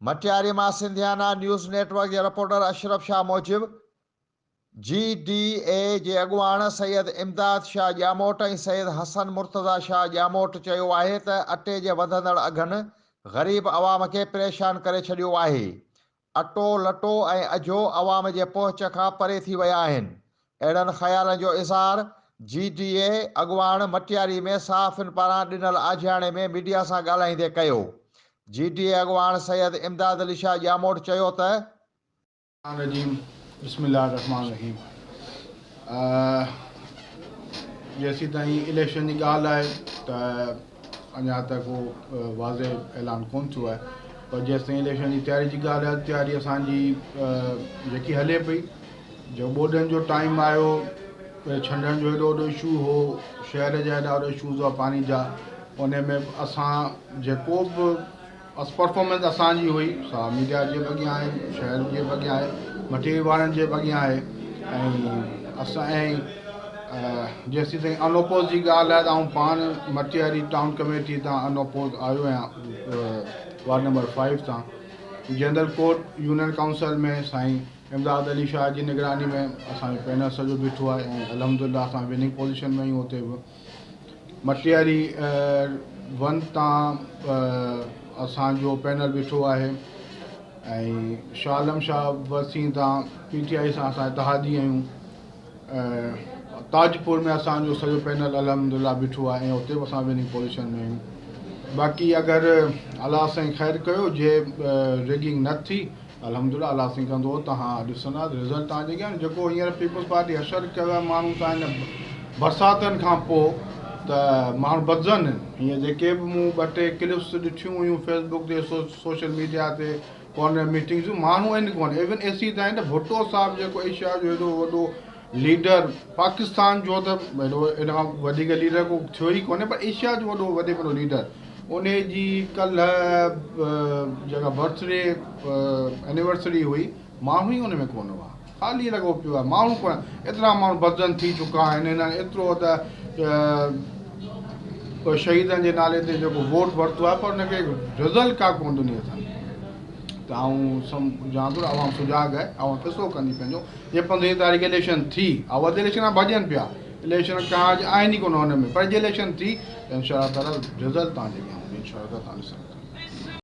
مٽياري مان Sindhiana news net work جي reporter Ashraf Shah موجب جي ڊي اي جي اڳواڻ سيد امداد شاهه ڄاموٽ ۽ سيد حسن مرتضيٰ شاهه ڄاموٽ چيو آهي ته اٽي جي وڌندڙ اگهن غريب عوام کي پريشان ڪري ڇڏيو آهي، اٽو، لٽو ۽ اجهو عوام جي پهچ کان پري ٿي ويا آهن. اهڙن خيالن جو اظهار جي ڊي اي اڳواڻ مٽياري ۾ صحافين پاران ڏنل آجياڻي ۾ ميڊيا سان ڳالهائيندي ڪيو. جي ڊي اي اڳواڻ سيد امداد علي شاهه ڄاموٽ چيو ته. الرجيم بسم الله الرحمٰن الرحيم جيسين تائين اليڪشن جي ڳالهه آهي ته اڃا ته ڪو واضح اعلان ڪون ٿيو آهي پر جيستائين اليڪشن جي تياري جي ڳالهه آهي تياري اسانجي جيڪي هلي پئي جو ٻوڏن جو ٽائيم آيو ڇنڊڻ جو ايڏو وڏو اشو هو شهر جا ايڏا وڏا اشوز هئا پاڻي جا ان ۾ اسان جيڪو به پرفارمنس اسان جي هئي سا ميڊيا جي به اڳيان آهي شهر جي به اڳيان آهي مٽيري وارن جي به اڳيان آهي ۽ اسان ۽ جيسين تائين ان اپوز جي ڳالهه آهي ته آئون پاڻ مٽياري ٽائون ڪميٽي تان ان اپوز آيو آهيان وارڊ نمبر فائيو تان جنرل ڪورٽ يونين ڪائونسل ۾ سائين امداد علي شاهه جي نگراني ۾ اسان جو پينل سڄو بيٺو آهي ۽ الحمدلله اسان وننگ پوزيشن ۾ آهيون اتي به مٽياري ون تان اسان جو پينل بيٺو آهي ۽ شاهه عالم شاهه وسين تان پي ٽي آء سان اسان اتحادي آهيون تاجپور ۾ اسان جو سڄو پينل الحمد لله بيٺو آهي ۽ اتي به اسان وننگ پوزيشن ۾ آهيون باقي اگر الله سائين خير ڪيو جي ريگنگ نه ٿي الحمدلله الله سائين ڪندو توهان ڏسندا رزلٽ توهان جي اڳيان جيڪو هينئر پيپلز پارٽي حشر ڪيو آهي ماڻهن سان هن برساتن کان پوء ته ماڻهو بدظن آهن هينئر جيڪي به مون ٻه ٽي ڪلپس ڏٺيون هيون فيس بڪ تي سوشل ميڊيا تي ڪارنر ميٽنگز جون ماڻهو آهن ڪونه ايون ايسي تائين ته ڀٽو صاحب جيڪو ايشيا جو ايڏو وڏو ليڊر پاڪستان جو ته ايڏو ان کان وڌيڪ ليڊر ڪو ٿيو ئي ڪونهي پر ايشيا جو وڏو وڏي ۾ وڏو ليڊر ان جي ڪلهه جيڪا برٿ ڊي اينيورسري هئي ماڻهو ئي ان ۾ ڪونه هئا خالي لڳو پيو آهي ماڻهو ڪونه ايترا ماڻهو بدظن ٿي چڪا آهن هنن ايترو ته شهيدن جي نالي تي جيڪو ووٽ ورتو آهي پر ان کي رزلٽ ڪا ڪونه ڏني اٿن ته آئون سمجهان ٿو ته عوام سجاڳ آهي عوام فيصلو ڪندي پنهنجو جي پندرهين تاريخ اليڪشن ٿي اول ته اليڪشن کان ڀڄن پيا اليڪشن ڪاڄ آهن ئي ڪونه هن ۾ پر جي اليڪشن ٿي ته انشاء الله تعالي رزلٽ توهان جي اڳيان هوندو انشاء الله تعالي توهان ڏسندا.